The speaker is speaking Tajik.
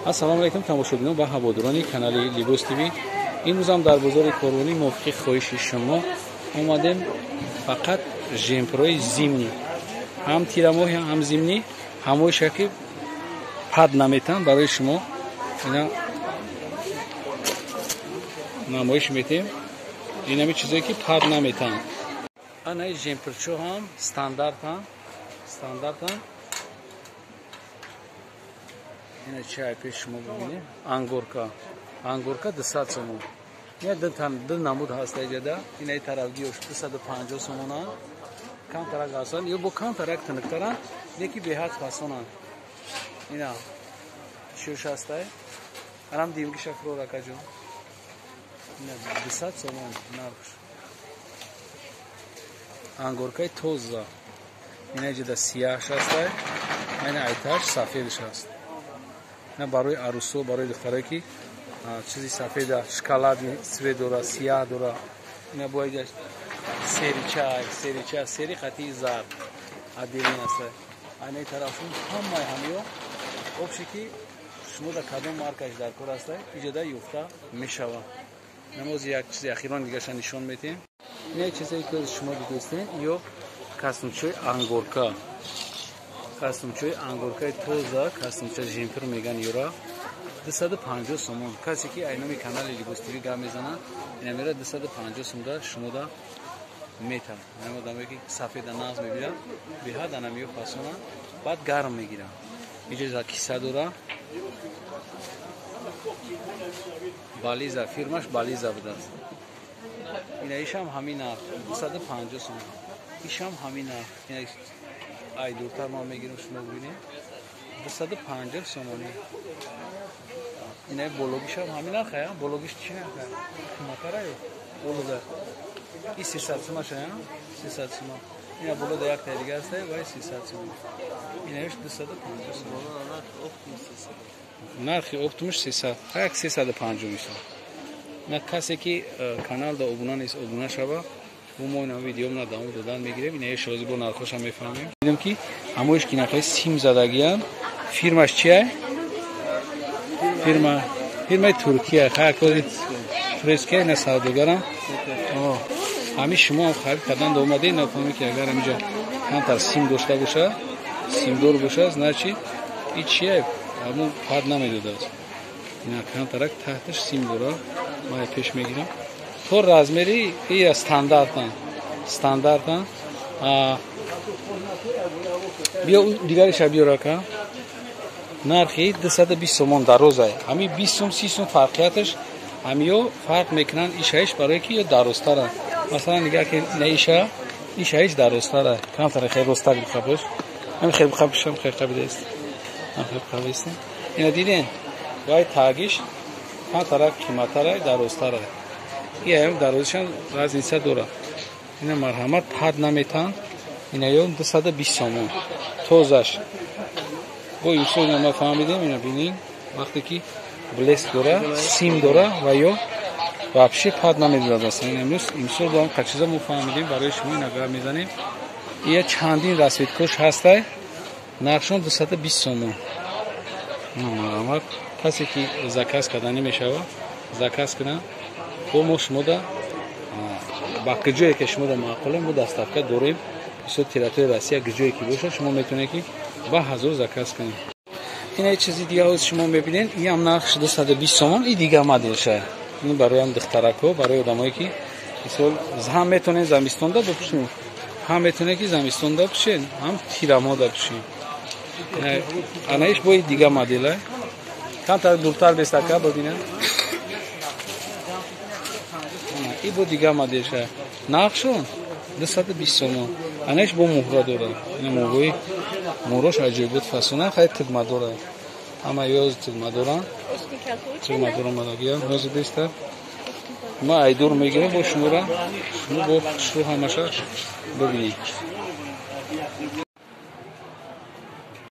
Ассалому алайкум тамошобинон ва ҳаводорони канали Либос ТВ. Имрӯзам дар бозори Корвонӣ мувофиқи хоҳиши шумо омадем фақат жемпрои зимний, ҳам тирамоҳи ҳам зимний, ҳамоиша ки пад наметан барои шумо ина намоиш метем. Инами чизое ки пад наметан. Анаи жемперчо ҳам стандартан, стандартан. Ина чай пеш шумо бибинед. Ангорка. Ангорка 200 сомон. Ина ду намуд ҳаст иҷада. Инаи тарафгиёш 250 сомона. Камтарак ҳастанд. Ё бо камтарак тиниктаранд, леки беҳад фасонанд. Ина чиёш ҳастай. Арам димгиша фурор акаҷон. Ина 200 сомон нархш. Ангоркаи тоза. Ина иҷада сияҳш ҳастай. Ина айташ сафедш ҳаст. На барои арӯсо, барои духтарое ки чизи сафеда, шоколадни цвет дора, сияҳ дора. Ина бояд сери чай, сери чай, сери хати зард отдельно аст. Айнаи тарафшон ҳамаи ҳамиё обше ки шумо дар кадом маркаш дар кор аст, иҷода ёфта мешавад. Намози як чизи ахирон дигаша нишон метем. Ина чизе ки шумо дидестен, ё костюмчои ангорка. Костюмчои ангоркаи тоза, костюмча жемпер меган юра 250 сомон. Касе ки айноми канали Либос ТВ гап мезанад, ина мера 250 сомда шумода метан. Ҳамин одамое ки сафеда нағз мебинад, беҳад анамиё фасона, баъд гарм мегирад. Иҷоза киса дора. Бализа, фирмаш Бализа будааст. Ина ишам ҳамин нарх 250 сомон. Ишам ҳамин нарх. Ина ай дуртар ман мегирам шумо бибинед. 250 сомонӣ. Ина бологишам ҳамин нарх, я? Бологиш чӣ нарх? Қиматтара ё? Болода. И 300 сомон ша, я? 300 сомон. Ина болода як та дига аст, вай 300 сомон. Ина иш 250 сомон. Нархи оптумш 300, як 350 мешавад. На касе ки каналда обуна нест, обуна шава. Мо ина видеомна давом додан мегирем. Ина шози бо нархоша мефаҳмем. Дидем ки ҳамоиш ки нархои сим задагиян. Фирмаш чия? Фирмаи Туркия. Хайр, турецкия ина савдогарам. Ҳамин шумо ҳам харид кардан омадед, нафаҳмед ки агар ҳаминҷо камтар сим дошта боша, симдор боша, значит и чия? Ҳамон пад намедодааст. Ина камтарак таҳташ сим дора. Ман пеш мегирам. То размери и стандартан. Стандартан. Биё дигариша биёр ака. Нархи 220 сомон дарозай. Ҳами 20 сом, 30 сом фарқияташ ҳамиё фарқ мекунанд ишаиш барое ки ё дарозтаранд. Масалан нигар ки на иша, ишаиш дарозтара. Камтар хеле ростар бихабош. Ҳам хеле бихабошам, хеле қабидест. Ҳам хеле қабидест. Ина диден? Вай тагиш камтар қиматтара, дарозтара. Ия дарозишам разница дора. Ина марҳамат пад наметан. Ина ё 220 сомон. Тозаш. Бо имсол ина ма фаҳмидем, ина бинин, вақте ки блеск дора, сим дора ва ё вообще пад намедодад аст. Ина имрӯз имсол бо ҳам чиза мо фаҳмидем, барои шумо ина гап мезанем. Ия чандин расцветкош ҳастай. Нархшон 220 сомон. Марҳамат касе ки заказ карданӣ мешавад, заказ кунад. Бо мо шумода ба куҷое ки шумода маъқуле, мо доставка дорем. Бисёр территорияи Россия куҷое ки бошад, шумо метавонед ки ба 1000 заказ кунед. Ина чизи дига ҳоз шумо мебинед, ин ҳам нархш 220 сомон, и дига моделша. Ин барои ҳам духтарако, барои одамое ки мисол ҳам метавонед замистонда бипӯшед, ҳам метавонед ки замистонда пӯшед, ҳам тирамода пӯшед. Анаиш бои дига модела. Камтар дуртар бестака бибинед. И бо дига моделша. Нархшон 220 сомон. Анаиш бо муҳра дора. Ина муҳрои муҳрош аҷоибот фасона, хай тигма дора. Ҳама ёз тигма доранд. Тигма дора мадагия, ҳозир беста. Ма айдур мегирем бо шумора. Шумо бо хушрӯ ҳамаша бибинед.